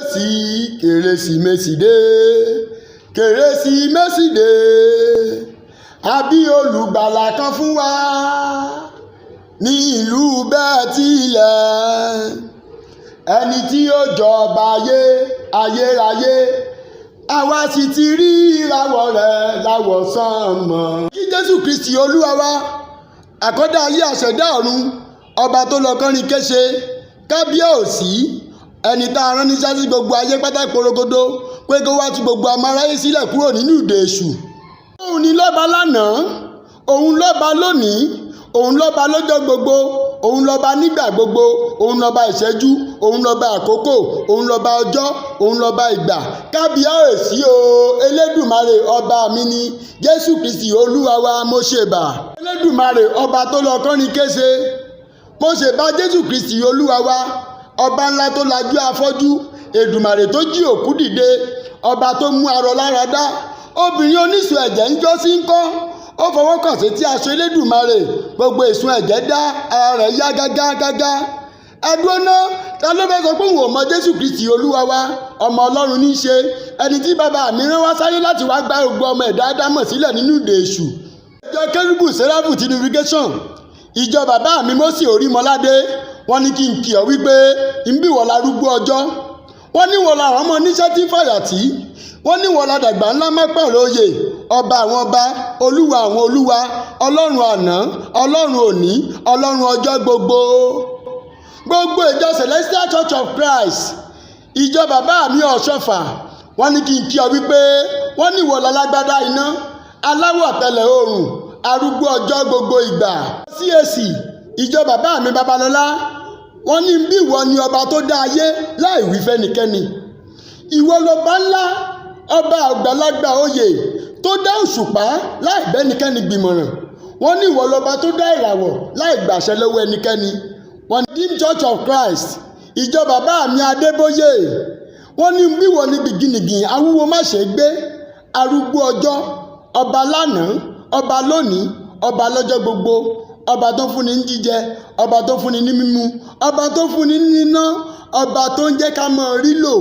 Kérésì Kérésìmesì dé, Kérésìmesì dé, a bí olùgbàlà kan fún wa ní ìlú Bẹ́tílẹ́hẹ́mù, ẹni tí ó jọba ayé ayérayé. Àwa sì ti rí ìràwọ̀ rẹ̀ láwọsánmọ̀. Kí Jésù Kristi Olúwa wa, àkọ́dá ayé, àṣẹ̀dá ọ̀run, ọba tó lọ kánrin kése, kábíyèsí, ẹni tá a rán níṣẹ́ sí gbogbo ayé pátá porogodo pé kó wá tú gbogbo ọmọ aráyé sílẹ̀ kúrò nínú ìdè èṣù. Òun ni lọ́ba lánàá, òun lọ́ba lónìí, òun lọ́ba lọ́jọ́ gbogbo, òun lọ́ba nígbà gbogbo, òun lọ́ba ìṣẹ́jú, òun lọ́ba àkókò, òun lọ́ba ọjọ́, òun lọ́ba ìgbà. Kábíyèsí o, Elédùmarè ọba mi ni Jésù Kristi Olúwa wa, mo ṣèbà. Elédùmarè ọba tó lọ kánrin kése, mo ṣèbà Jésù Kristi Olúwa wa, ọba ńlá tó lajú afọ́jú, Èdùmàrè tó jí òkú dìde, ọba tó mú arọ lára dá. Obìnrin onísun ẹ̀jẹ̀ ń jọ́ sí ń kọ́, ó fọwọ́ kàn sétí aṣọ Elédùmarè, gbogbo ìsun ẹ̀jẹ̀ dá, ara rẹ̀ yá gágá gágá. Ẹdúró ná, ta ló fẹ́ sọ pé òun ò mọ Jésù Kristi Olúwa wa? Ọmọ Ọlọ́run ní í ṣe, ẹni tí bàbá mi rán wá sáyé láti wá gba gbogbo ọmọ ẹ̀dá Ádámọ̀ sílẹ̀ nínú ìdè èṣù. Ìjọ Kérúbù Sẹ́ráfù Unification, ìjọ bàbá mi Mósè Orímọládé, wọ́n ní kí n kí ọ wípé ń bí wọ́n larúgbó ọjọ́. Wọ́n ní wọ́n làwọn ọmọ oníṣẹ́ tí ń fàyà tí. Wọ́n ní wọ́n ladàgbà ńlá má pààrọ̀ oyè, ọba àwọn ọba, olúwa àwọn olúwa, ọlọ́run àná, ọlọ́run òní, ọlọ́run ọjọ́ gbogbo. Gbogbo ìjọ Celestial Church of Christ, ìjọ bàbá mi Ọ̀ṣọ́fà, wọ́n ní kí n kí ọ wípé wọ́n ní ìwọ lálágbádá iná, aláwọ̀ tẹ̀lẹ̀ oòrùn, arúgbó ọjọ́ gbogbo ìgbà. CAC, ìjọ bàbá mi Babalọ́lá, wọ́n ní bí ìwọ ni ọba tó dá ayé láì wí fẹ́nikẹ́ni. Ìwọ lọba ńlá, ọba àgbàlagbà oyè tó dá òṣùpá láì bẹ́nikẹ́ni gbìmọ̀ràn. Wọ́n ní ìwọ lọba tó dá ìràwọ̀ láì gbàṣẹ lọ́wọ́ ẹnikẹ́ni. Wọ́n ní Redeemed Church of Christ, ìjọ bàbá mi Adébóyè, wọ́n ní bí ìwọ ni gbìngìnìngìn awúwo má ṣe gbé, arúgbó ọjọ́, ọba lánàá, ọba lónìí, ọba lọ́jọ́ gbogbo, ọba tó fúnni ní jíjẹ, ọba tó fúnni ní mímu, ọba tó fúnni ní níná, ọba tó ń jẹ́ ká mọ̀ rí lò.